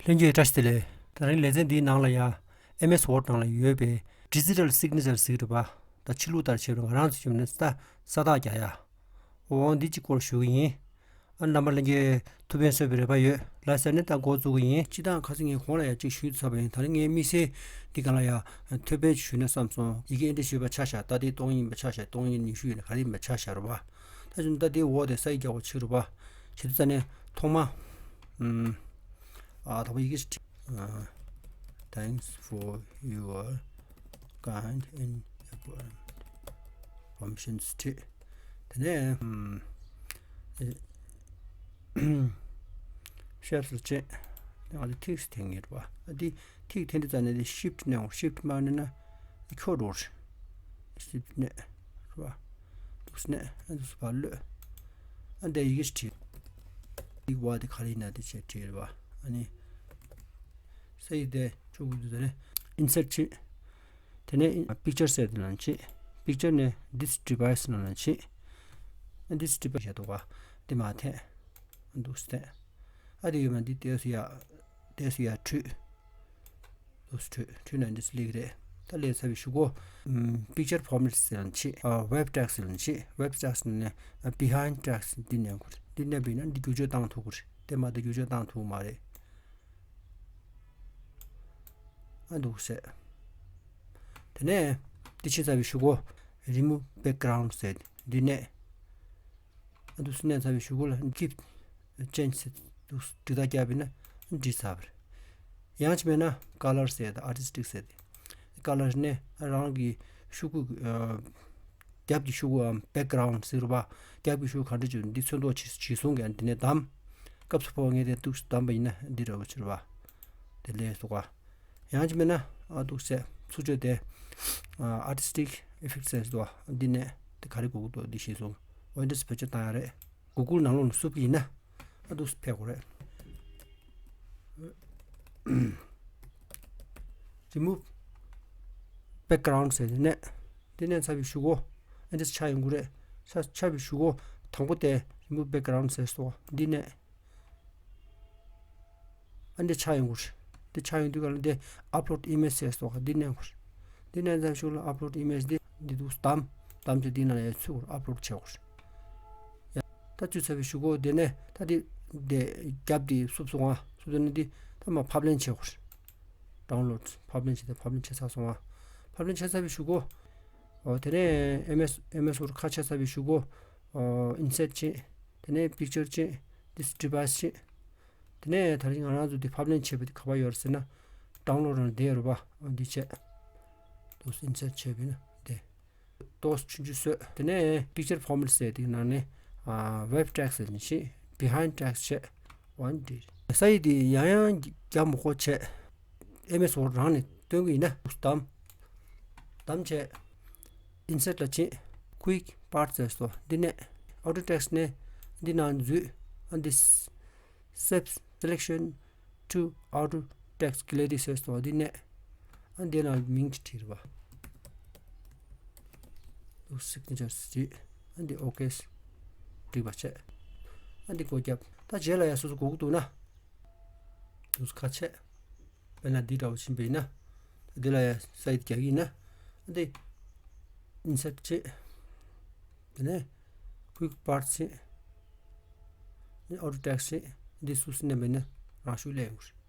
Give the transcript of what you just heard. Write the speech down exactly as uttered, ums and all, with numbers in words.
ལྷན་རྒྱས་བཀྲ་ཤིས་བདེ་ལེགས། ད་རིང་ལེ་ཚན་འདིའི་ནང་ལ་ཡ་ཨེམ་ཨེས་ཝརཌ་ནང་ལ་ཡོད་པའི་ཌི་ཇི་ཊལ་སིག་ནེ་ཅར་ཟེར་གྱི་རེད་པ། ད་ཕྱི་ལུགས་ལྟར་བྱས་པ་ང་རང་ཚོ་བྱས་པ་ན་ས་ས་རྟགས་རྒྱག་ཡ། འོ་འདི་གཅིག་སྐོར་ཞུ་གི་ཡིན། ཨ་རྣམ་པ་ལྷན་རྒྱས་ཐུགས་ཕན་གསོས་པའི་རེ་བ་ཡོད། ལགས་སོ། ཨ་ནི་ད་འགོ་བཙུགས་ཀྱི་ཡིན། སྤྱིར་བཏང་ཁ་སང་ངས་གོང་ལ་ཡ་གཅིག་ཞུས་ཚར་བ་ཡིན། ད་རིང་ངས་དམིགས་བསལ་འདི་ག་ལ་ཡ་ཐོད་པ་ཞུས་ན་བསམ་སོང་། ཡི་གེ་འདི་ཞུས་པ་ཆ་བཞག་ད་ལྟའི་སྟོང་ཡིན་པ་ཆ་བཞག་སྟོང་ཡིན་ཉི་ཤུ་ཡིན་ན་ག་རེ་ཡིན་པ་ཆ་བཞག་རེད་པ། ད་ཅི་ད་ལྟའི་འོག་དེ་ས་ཡིག་རྒྱག་པ་ཕྱི་རུ་པ། བྱེད་དུས་ཙ་ནས་ཐོག་མ། ཨུམ། ཨ་ད་བ་ཡི་གེ་ཞིག་བྲིས། ཨ། Thanks for your kind and permissions བྲིས། དེ་ནས་ཨུམ། ཤེབ་སི་ལ་བྱེད། ང་ཚོ་ཐིག་སི་འཐེན་ངེས་རེད་པ། ཨ་འདི་ཐིག་འཐེན་དུས་ཙ་ནས་འདི་ཤིབ་ཊི་མནན་འོང་། ཤིབ་ཊི་མ་མནན་ན་འདི་འཁྱོར་འགྲོ་རེད། ཤིབ་ཊི་མནན་རེད་པ། འདུག་སེ་མནན། ཨ་འདུག་སེ་ཕར་གློད། ཨ་འདི་ཡི་གེ་ཞིག་བྲིས། ཡིག་བ་འདི་ག་རེ་ཡིན་ན་འདི་བྱས་བྲིས་རེད་པ། ཨ་ནི་ས་ཡིག་དེ་བཅུག་དགོས་དུས་ཙ་ནས་ཨིན་སར་ཊི་བྱེད། དེ་ནས་པིག་ཅར་ཟེར་དེ་ནང་བྱེད། པིག་ཅར་ནས་ཌི་སི་ཌི་བའི་སི་ནང་ལ་བྱེད། ཨ་ཌི་སི་ཌི་བའི་སི་བྱས་འདུག་པ། འདི་མར་འཐེན། འདུག་སེ་འཐེན། ཨ་འདི་ཡོད་མ་འདི་ཏོག་ཙམ་ཡར། ཏོག་ཙམ་ཡར་འཁྲུད། འདུག་སེ་འཁྲུད། འཁྲུད་ན་འདི་སླེབས་ཀྱི་རེད། ད་སླེབས་ཚར་བའི་གཞུག་གུ། ཨམ། པིག་ཅར་ཕོར་མེ་ཊི་ཟེར་ལ་བྱེད། ཨ། ཝེབ་ཊེག་སི་ཟེར་ལ་བྱེད། ཝེབ་ཊེག་སི་ནས་བྷི་ཧའིན་ཌི་ཊེག་སི་འདི་མནན་དགོས་རེད། འདི་མནན་པ་ཡིན་ན་འདི་བསྒྱུར་བཅོས་བཏང་ཐུབ་ཀྱི་རེད། དེ་མ་གཏོགས་བསྒྱུར་བཅོས་བཏང་ཐུབ་ཀྱི་མ་རེད། ཨ་འདུག་སེ། དེ་ནས་འདི་ཕྱིན་ཚར་བའི་གཞུག་གུ། རི་མུབ་བྷེག་གྷ་རའུན་ཌི་ཟེར་འདི་མནན། ཨ་འདུག་སེ་མནན་ཚར་བའི་གཞུག་གུ་ལ་ཀིབ་ཅེན་ཇི་ཟེར་འདུག་སེ་འབྲི་རྟགས་བརྒྱབ་པ་ཡིན་ན་འབྲི་ཚར་བ་རེད། ཡང་ཅིག་མེད་ན་ཀ་ལར་ཟེར་དང་ཨར་ཊི་སི་ཊིག་ཟེར་ཏེ། ཀ་ལར་ནས་རང་གི་ཤོག་གུ། ཨ། རྒྱབ་ཀྱི་ཤོག་གུའམ་བྷེག་གྷ་རའུན་ཌི་ཟེར་བ། རྒྱབ་ཀྱི་ཤོག་གུ་ག་འདྲ་བྱུང་འདི་ཚོན་མདོག་ཇི་ཇི་བཟུང་གི་འདི་ནས་བདམས། སྐབས་སུ་བབས་པ་ངས་དེ་འདུག་སེ་བདམས་པ་ཡིན་ན་འདི་འདྲ་བོ་ཅིག་རེད་པ། དེ་ལས་སུ་ག་ཡང་ཅིག་མེད་ན་ཨ་འདུག་སེ་ཚུར་བཅོས་ཏེ། ཨ། ཨར་ཊི་སི་ཊིག་ཨི་ཕེག་ཊི་ཟེར་འདུག་པ། འདི་ནས་དེ་ག་རེ་དགོས་ཀྱི་འདུག་འདི་ཤེས་སོང་། ཝིན་ཌོ་སི་བེད་སྤྱོད་བཏང་ཡ་རེད། གུ་གུལ་ནང་ལོགས་ནས་བསུབ་ཀྱི་ཡིན་ན་ཨ་འདུག་སེ་ཕེབས་དགོས་རེད། རི་མུབ་བྷེག་གྷ་རའུན་ཌི་ཟེར་ནས་འདི་མནན་ཚར་བའི་གཞུག་གུ་ཨ་འདི་ཆགས་ཡོང་གི་རེད། ཆགས་ཆགས་པའི་གཞུག་གུ་དང་པོ་དེ་རི་མུབ་བྷེག་གྷ་རའུན་ཌི་ཟེར་སོང་། འདི་མནན། ཨ་འདི་ཆགས་ཡོང་གི་རེད། འདི་ཆགས་ཡོང་དུས་ག་ལ་འདི་ཨབ་ལོཌ་ཨི་མེཇ་ཟེར་སོང་། འདི་མནན་དགོས་རེད། འདི་མནན་ཚར་གཞུག་ལ་ཨབ་ལོཌ་ཨི་མེཇ་འདི་འདི་འདུག་སེ་བདམས། བདམས་ཚེ་འདི་ནང་ལ་ཡར་ཚུད་དགོས་རེད། ཨབ་ལོཌ་བྱེད་དགོས་རེད། ཡ། ད་ཚུད་ཚར་བའི་གཞུག་གུ་དེ་ནས་ད་འདི་འདི་རྒྱབ་འདི་བསུབས་སོང་ང་། བསུབས་ཚར་ནས་འདི་ད་མར་ཕབ་ལེན་བྱེད་དགོས་རེད། ཌའུན་ལོཌ་ཕབ་ལེན་བྱེད་དེ་ཕབ་ལེན་བྱས་ཚར་སོང་ང་། ཕབ་ལེན་བྱས་ཚར་བའི་གཞུག་གུ། ཨོ་དེ་ནས་ཨེམ་ཨེས་ཨེམ་ཨེས་ཝརཌ་ཁ་ཕྱེ་ཚར་བའི་གཞུག་གུ། ཨོ་ཨིན་སརཊ་བྱེད། དེ་ནས་པིག་ཅར་བྱེད། ཌི་སི་ཌི་བའི་སི་བྱེད། དེ་ནས་ད་རིང་ང་རང་ཚོ་འདི་ཕབ་ལེན་བྱེད་པ་འདི་ག་པར་ཡོད་རེད་ཟེར་ན། ཌའུན་ལོཌ་ནང་བསྡད་ཡོད་རེད་པ། འོ་འདི་བྱས། ཏོག་ཙམ་ཨིན་སརཊ་བྱས་པ་ཡིན་ན་འདི། ཏོག་ཙམ་ཆུང་ཆུང་བཟོས། དེ་ནས་པིག་ཅར་ཕོར་མེ་ཊི་ཟེར་དེའི་ནང་ནས་ཨ་ཝེབ་ཊེག་སི་ཟེར་ནས་བྱས། བྷི་ཧའིན་ཌི་ཊེག་སི་བྱས། འོ་འདི་རེད། ས་ཡིག་འདི་ཡང་ཡང་རྒྱག་མི་དགོས་བྱས། ཨེམ་ཨེས་ཝརཌ་རང་ནས་སྟོན་གྱི་ཡིན་ན། བདམས། བདམས་བྱས། ཨིན་སརཊ་ལ་ཕྱིན། ཀུའིག་པཱཐ་ཟེར་སོང་། འདི་ནས་ཨའུ་ཊོ་ཊེག་སི་ནས་འདི་ནང་འཛུལ། ཨ་འདི་སེབ་སེ་ལེག་ཤན་ཊུ་ཨའུ་ཊོ་ཊེག་སི་གྷེ་ལེ་རི་ཟེར་སོང་། འདི་ནས་ཨ་འདི་ནང་མིང་ཅིག་བྲིས་རེད་པ། སིག་ནེ་ཅར་བྲིས། ཨ་འདི་ཨོ་ཀེ་འགྲིག་པ་བྱས། ཨ་འདི་སྒོ་བརྒྱབ། ད་རྗེས་ལ་ཡང་སོ་སོ་དགོས་ཀྱི་འདུག་ན། འདུག་ཁ་ཕྱེ། དཔེར་ན་འདི་འདྲ་བོ་ཕྱིན་པ་ཡིན་ན། འདི་ལ་ཡང་ས་ཡིག་རྒྱག་གི་ཡིན་ན། འདི་ཨིན་སརཊ་བྱེད། དེ་ནས་ཀུའིག་པཱཐ་བྱེད། ཨའུ་ཊོ་ཊེག་སི་བྱེད། འདི་སུ་སུ་མནན་པ་ཡིན་ན་རང་ཤུགས་སླེབས་ཡོང་གི་